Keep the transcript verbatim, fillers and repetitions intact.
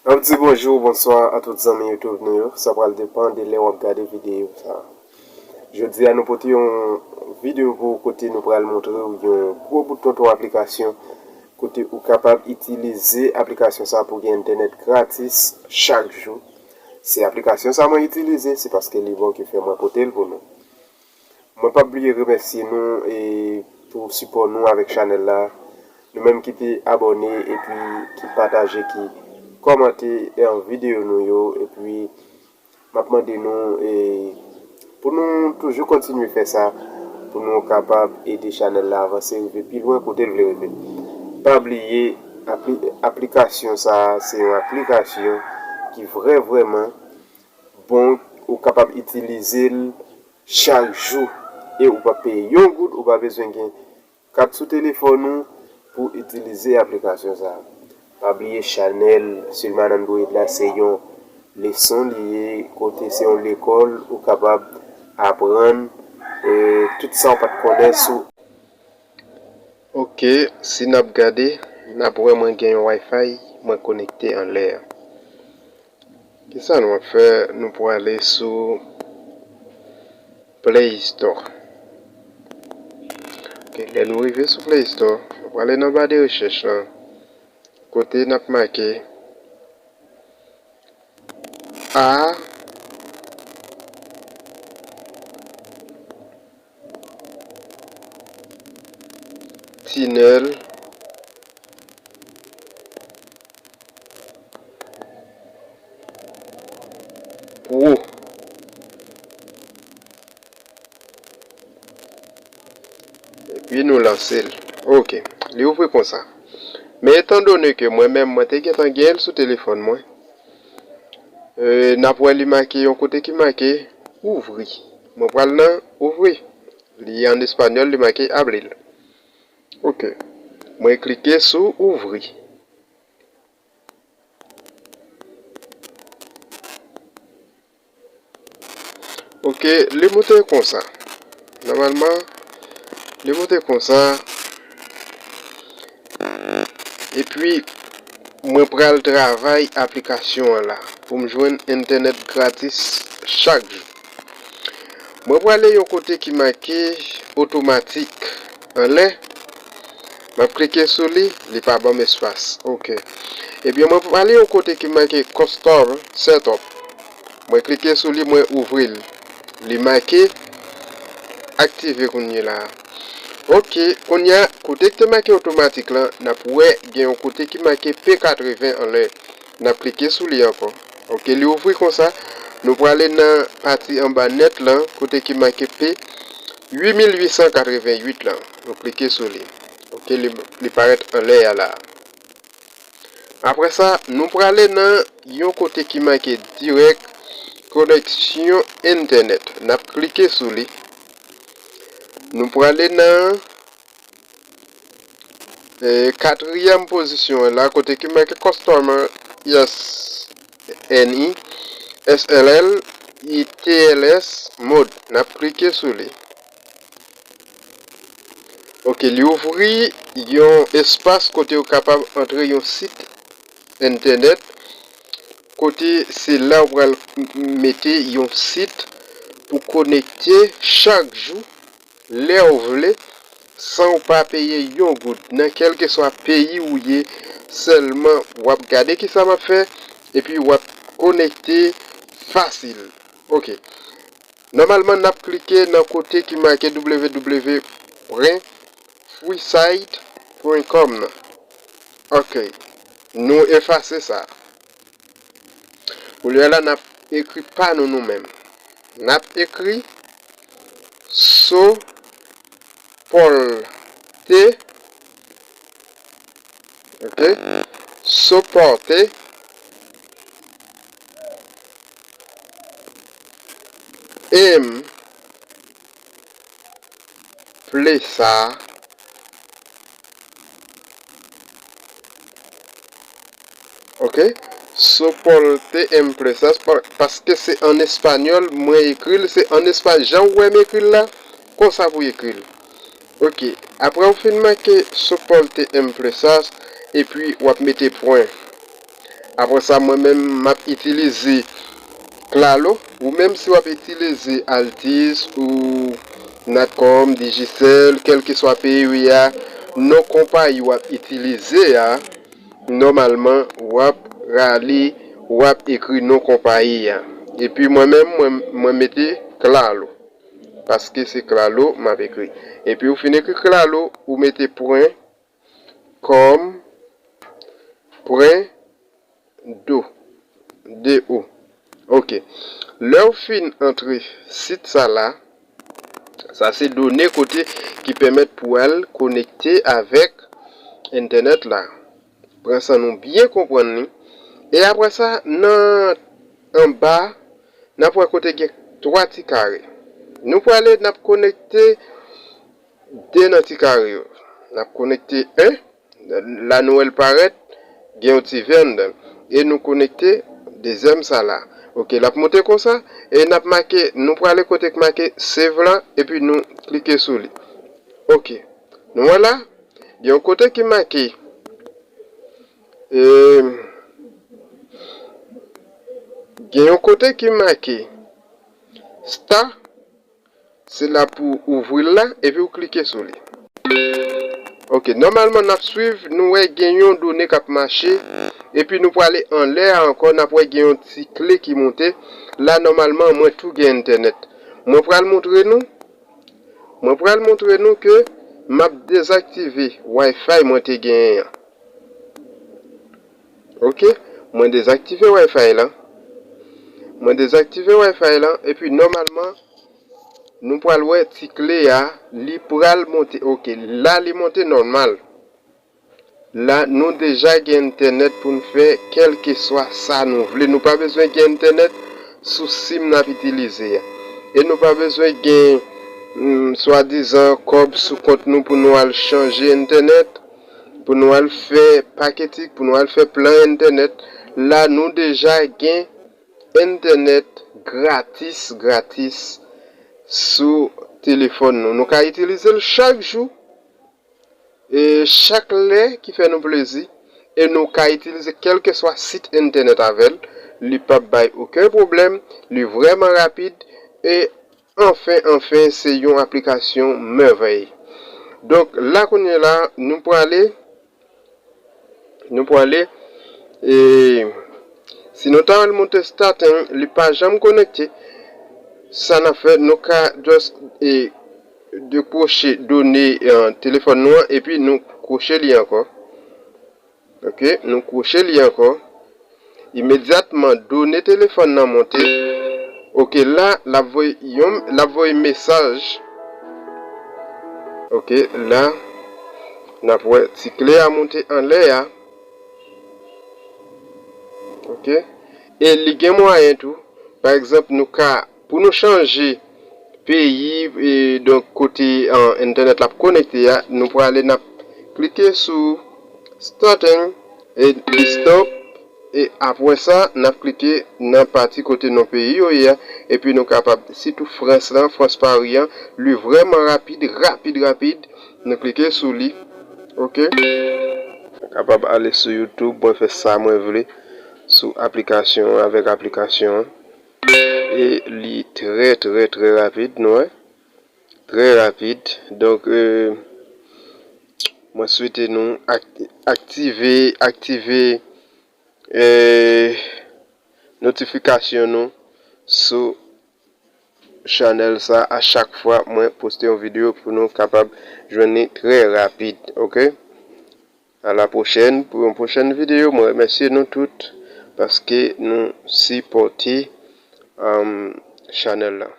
M ap di bonjou, bonswa a tout zanmi YouTube nou yo. Sa pral depann de lè w ap gade videyo sa. Jodi a, nou pote yon videyo pou ou kote nou pral montre w yon gwo bout tonton aplikasyon kote ou kapab itilize aplikasyon sa pou gen entènèt gratis chak jou. Se aplikasyon sa mwen itilize, se paske li bon ki fè mwen pote l pou nou. Mwen p ap bliye remèsye nou e pou sipò nou avèk chanèl la. Nou menm ki te abòne epi ki pataje, ki kòmante an videyo nou yo, epi m ap mande nou e pou nou toujou kontinye fè sa, pou nou kapab ede chanèl la avanse, rive pi lwen kote l vle rive. Pa bliye, apli- aplikasyon sa a, se yon aplikasyon ki vrè vrèman bon, ou kapab itilize l chak jou e ou p ap peye yon goud, ou pa bezwen gen kat sou telefòn ou pou itilize aplikasyon sa a. Pa bliye chanèl Silman Android la se yon leson li ye, kote se yon lekòl ou kapab aprann e tout sa ou pa t konnen sou Ok, si n ap gade, n ap wè mwen gen yon Wi-Fi, mwen konekte anlè a. Kisa nou ap fè? Nou prale sou Play Store. Ok, lè nou rive sou Play Store, nou prale nan ba de rechèch lan, kote n ap make A Tunnel Pro. Epi nou lanse l. Ok. Li ouvri konsa. Men etandone ke mwen menm mwen te gentan gen l sou telefòn mwen, e, n ap wè li make yon kote ki make ouvri. Mwen pral nan ouvri. Li an espanyòl, li make abrir. Ok. Mwen klike sou ouvri. Ok, li moute konsa. Nòmalman, li moute konsa. Epi, mwen pral travay aplikasyon an la pou m jwenn entènèt gratis chak jou. Mwen prale yon kote ki make otomatik anlè. M ap klike sou li, li pa ban m espas. Ok. Ebyen, mwen prale yon kote ki make Custom Setup. Mwen klike sou li, mwen ouvri l. Li make aktive kounye la. Ok, kounye a, kote ki te make otomatik lan, n ap wè gen yon kote ki make P katreven anlè. N ap klike sou li ankò. Ok, li ouvri konsa. Nou prale nan pati anba nèt lan, kote ki make P uit mil uit san katreven uit lan. Nou klike sou li. Ok, li, li parèt anlè a la. Apre sa, nou prale nan yon kote ki make dirèk koneksyon entènèt. N ap klike sou li. Nou prale nan, e, katriyèm pozisyon an la, kote ki make Customer S N I, S L L, I T L S Mode. N ap klike sou li. Ok, li ouvri yon espas kote ou kapab antre yon sit entènèt, kote se la ou pral m- mete yon sit pou konekte chak jou, lè ou vle, san ou pa peye yon goud. Nan kèlkeswa peyi ou ye, sèlman w ap gade kisa m ap fè, epi w ap konekte fasil. Ok. Nòmalman, n ap klike nan kote ki make W W W pwen freesite pwen com nan. Ok. Nou efase sa. Koulye a la, n ap ekri pa nou nou menm. N ap ekri Sopòlte, ok, Sopòlte M Plesa, ok, Sopòlte M Plesa, pa- paske se an espanyòl, mwen ekri l, se an espanyòl, jan w wè m ekri l la, konsa pou w ekri l. Ok, apre w fin make Sopòlte M Plesa, epi w ap mete pwen. Apre sa, mwen menm, m ap itilize Claro. Ou menm, si w ap itilize Altice ou Natcom, Digicel, kèlkeswa peyi w ye a, non konpayi w ap itilize a, nòmalman, w ap rale, w ap ekri non konpayi a. Epi mwen menm, mwen, mwen mete Claro. Paske se Claro m ap ekri. Epi ou fin ekri Claro, ou mete pwen, com, pwen, do, D O. Ok. Lè w fin antre sit sa la, sa se done kote ki pèmèt pou w al konekte avèk entènèt la. Pran san nou byen konprann li. E apre sa, nan anba, n ap wè kote gen twa ti kare. Nou prale, n ap konekte de nan ti kare yo. N ap konekte en, la nou wè l parèt, gen yon ti vè anndan l. E nou konekte dezyèm sa la. Ok, l ap monte konsa, e n ap make, nou prale kote k make save la, epi nou klike sou li. Ok, nou wè la, gen yon kote ki make, e, gen yon kote ki make star, se la pou ouvri l la, epi ou klike sou li. Ok, nòmalman n ap swiv, nou wè gen yon done k ap mache, epi nou prale anlè a ankò, n ap wè gen yon ti kle ki monte. La, nòmalman, mwen tou gen entènèt. Mwen pral montre nou, mwen pral montre nou ke m ap dezaktive Wi-Fi mwen te genyen an. Ok, mwen dezaktive Wi-Fi lan. Mwen dezaktive Wi-Fi lan, epi nòmalman, nou pral wè ti kle a, li pral monte. Ok, la li monte nòmal. La, nou deja gen entènèt pou n fè kèlkeswa sa nou vle. Nou pa bezwen gen entènèt sou sim n ap itilize a. E nou pa bezwen gen, mm, swadizan kòb sou kont nou pou nou al chanje entènèt, pou nou al fè paketik, pou nou al fè plan entènèt. La, nou deja gen entènèt gratis, gratis sou telefòn nou. Nou ka itilize l chak jou, e chak lè ki fè nou plezi, e nou ka itilize kèlkeswa sit entènèt avè l. Li p ap bay okenn pwoblèm, li vrèman rapid, e anfen, anfen, se yon aplikasyon mèvèy. Donk, la kounye la, nou prale, nou prale, e si nou ta al monte starting, li pa janm konekte, sa n ap fè, nou ka just, e, dekwoche done, e, telefòn nou an, epi nou kwoche li ankò. Ok, nou kwoche li ankò. Imedyatman, done telefòn nan monte. Ok, la, l ap voye yon, l ap voye mesaj. Ok, la, n ap wè ti kle a monte anlè a. Ok, e li gen mwayen tou. Pa egzanp, nou ka, pou nou chanje peyi, e, donk, kote, an, entènèt la ap konekte a, nou prale, n ap klike sou starting, e li stop, e apre sa, n ap klike nan pati kote non peyi yo ye a, epi nou kapab, sitou Frans lan, Frans Pari an, li vrèman rapid, rapid, rapid, nou klike sou li, ok? Nou kapab ale sou YouTube, mwen fè sa mwen vle, sou aplikasyon an, avèk aplikasyon an. E li trè, trè, trè rapid, nou wè. Trè rapid. Donk, e, mwen swete nou ak-, aktive, aktive, e, notifikasyon nou sou chanèl sa a chak fwa mwen poste yon videyo pou nou kapab jwenn li trè rapid, ok? A la pwochèn pou yon pwochèn videyo. Mwen remèsye nou tout paske nou sipòte, um, chanèl la.